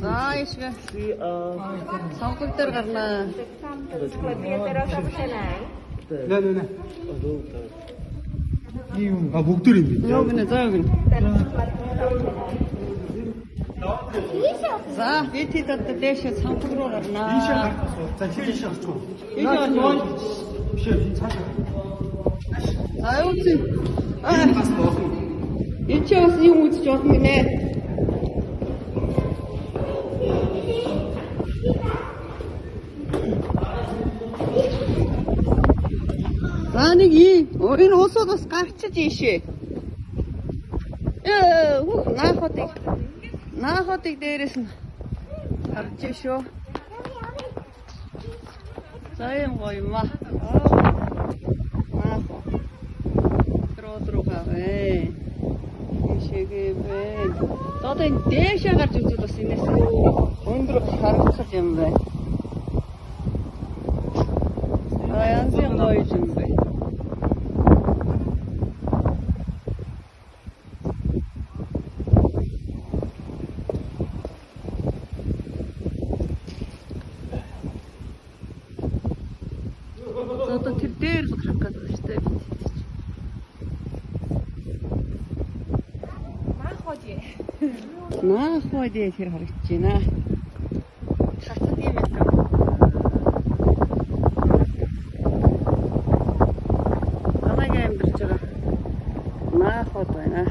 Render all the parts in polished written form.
За ийшээ. Цонхог дээр гарнаа. 네, 네, 네. 아, 목도리입니다. Юу гинэ, за юу гинэ. За бид хэд одоо дээшээ цонхог руу гарнаа. 자, 힐 시작 좀. Ийшээ гарч. 실, За юу чи? Аа. Энд чи бас юм үзэж болно гинэ. За нэг ийм энэ усууд бас гарчиж ийшээ. Ээ, хүүх наахуудыг наахуудыг дээрээс нь харж шүү. За ийм гоё юм аа. Наахуу. Руу руу гавэ. Ийшээгээ бэ. За одоо энэ дээшээ гарч үзвэл бас энэс өндөр харагдах юм байна. За янзын гоё юм байна. За одоо тэр дээр л гарах гэдэг шүү дээ. Наахуу дээр тэр харагдаж байна. Хатад юм байна. Анагийн амьдарч байгаа. Наахууд байна.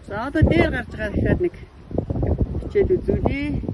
За одоо дээр гарч байгаа дахиад нэг хичээл үзүүлье.